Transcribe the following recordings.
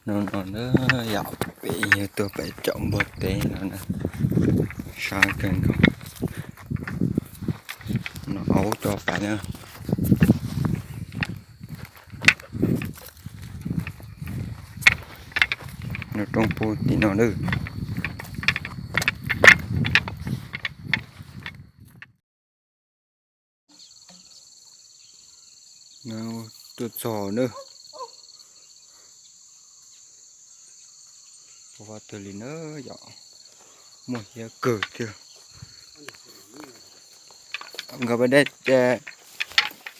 No no na, yog peb yog tuaj pem caum npua teb no na, sab kawg nkaus. No aub coj pais na. Nws rooj pub tim no lawm. Tuaj txog na. Ua vaj twg li na yom, muaj hiab kawg thiab. Nkawd pab dej,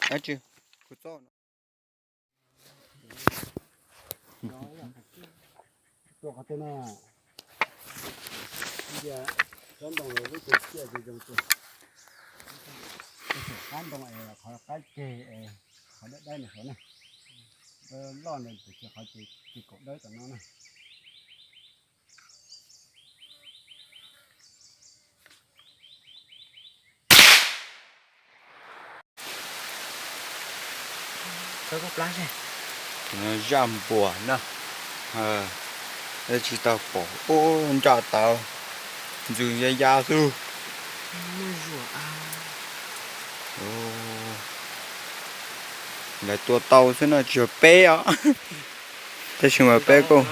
dab tsi, kuv txoj no. Tuaj qhov twg na? Cia tsob ntoo lub tus ciaj ces zoo ces, qab ntoo es qhov qab ceg es qhov dawb dawb no saud na. Loj ntawd ces qhov ces kaum dawb tom no na. Zaj npuas na, tsis tau pom ub nco tau, ntsws ya ya xwb. Lawv tua tau xwb no tsis yog peb os, tab sis mas peb kuj,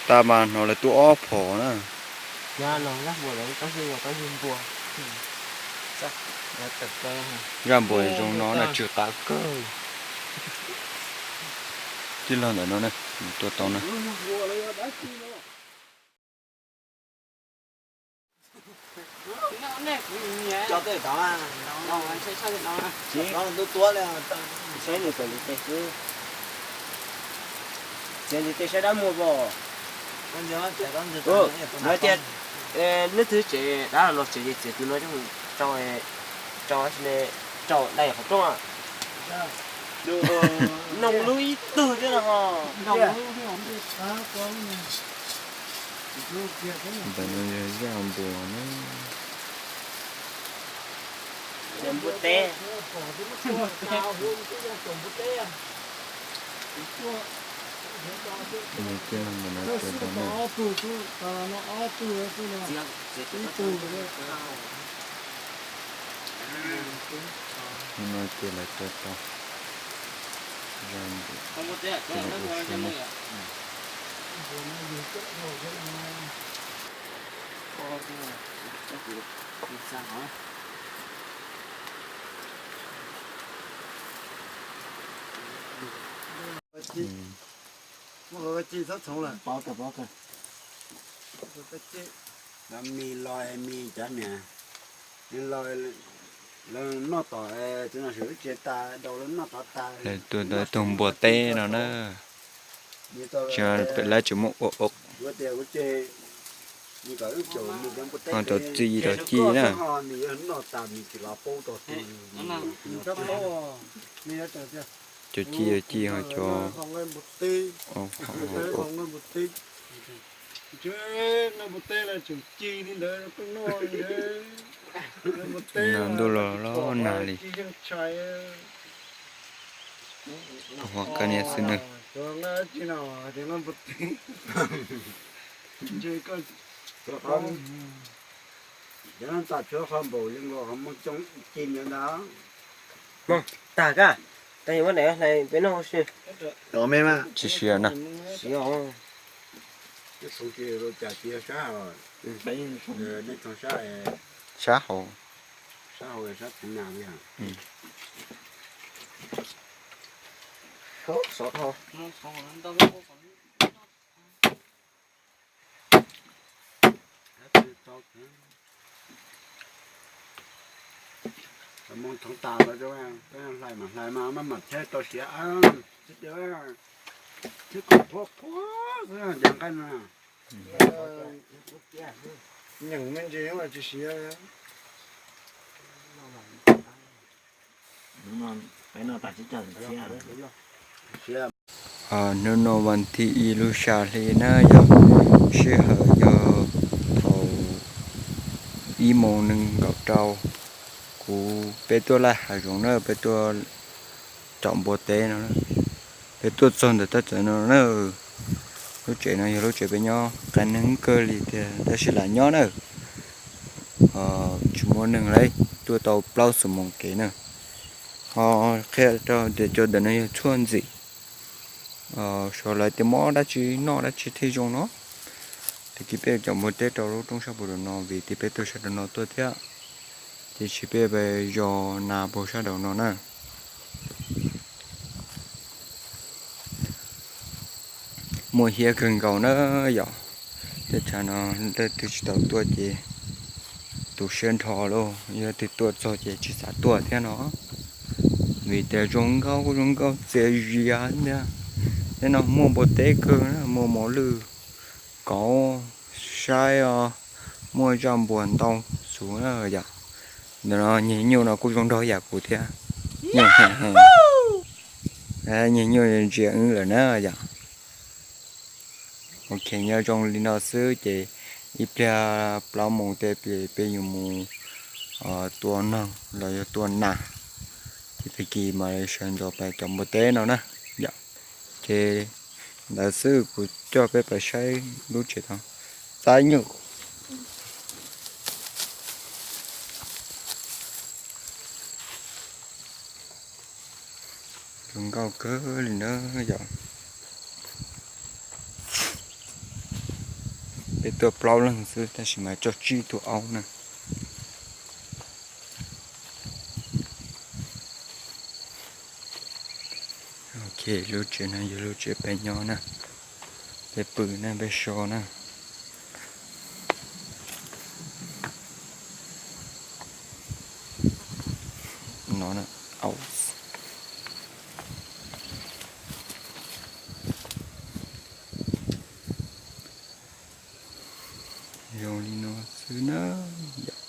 tab mas hnov lawv tua ob phom na. Zaj npuas zoo no na tsw qav kawg. Tij laug ntawm no na, tua tau na. Saib nws tawm li tej xwb. Txiav li tej saib dab muag pom. Lawv tias neb twb tsev dab los tsev ces txiav tus no coj mus rau, rau, rau dai qhov rooj. Noog lub ib tug thiab no ho. Ntawm no yog zaj npuas na. Npuas teb. Ntawm no tua tau na. Hnub no ces lawv tua tau zaj npuas, ces lawv ua su na. Mis los mis cov niam, lawv noj tom, tsis no sawv tsev tas, lawv noj tod tas. Lawv tua tau ib tug npuas teb no na. Tsis, lawv tseem muab ua, ho cov txiv cov ci na. Cov ci cov ci ho cov, nag ntuj los los nag li. Tus huab kaj niam xwb na. Tag ka, tag yuav muab daim hlais peb noj ua si. Tsis siav na. Siav os. Sab hauv. Moo thoov tas lawm, hlais mas hlais mas maj mam thiab tau siav, thiab kom qhuav qhuav xwb, ncav nqaij no. Nyeem me ntsis tsis siav. Hnub no vas thib ib lub xya hli na yog sij hawm yog thaum ib moos nees nkaum rau, kuv peb tuaj laij hav zoov na, peb tuaj tom npua teb no. Peb tuaj txog ntawm tab txawv no na. Lub tsev no yog lub tsev peb nyob, qias neeg kawg li tiag tab sis lam nyob na. Tsis muaj neeg li, tuaj tau plaub xuab moos kev na. Ho qhia rau tias cov ntawm no yog tshuaj ntxim, sawv lawv tias mob dab tsi noj dab tsi thiaj zoo no. Tag kis peb cov npua teb rau lub roob sab puag nram no vim tias peb tuaj sab nram no tuaj thiab. Tiam sis peb pes zos nas puag sab nraum no na. Muaj hiab kawg nkaus na yom. Teb chaws no leej twg tsis tau tuaj ces tu siab nrho lauj, yog leej twg tuaj txog ces tsis xav tuaj thiab no. Vim tias zoo nkauj kuj zoo nkauj txias zias thiab. Teb no muaj npua teb kawg na, muaj mos lwj, kauv, saib os, muaj zaj npuas ntau xwb na yom. Ntawm no nyuj no kuj zoo nraug yam kuv thiab. Nyuj, nyuj ntsia wb lawm na yom. Ok, nyob zoo li no xwb ces ib pliag plaub moos tej peb yuav mus tua noog los yog tua nas, ces tag kis mam li sawv ntxov pais cov npua teb no na yom. Ces ntawd xwb, kuv coj peb pais saib lub tsev tau txaib nyuj. Zoo nkauj kawg li na yom. Peb tuaj plaub leeg xwb tab sis mas coj tsib tug aub na. Ok, lub tsev no yog lub tsev peb nyob na, peb pw na, peb so na. No, zoo li no xwb na yom.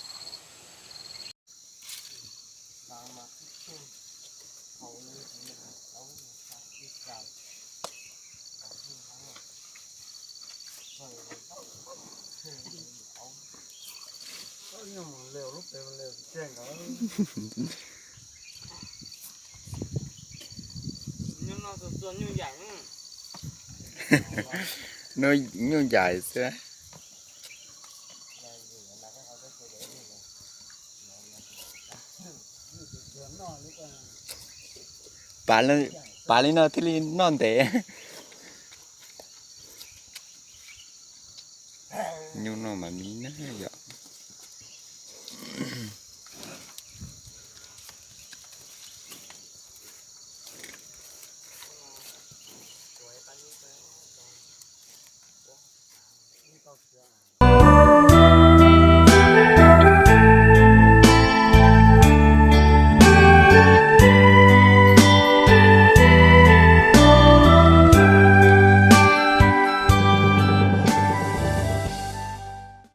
Nyuj yam xwb. Pav li no thiaj li noj ntev. Nyuj no mas mi na yom.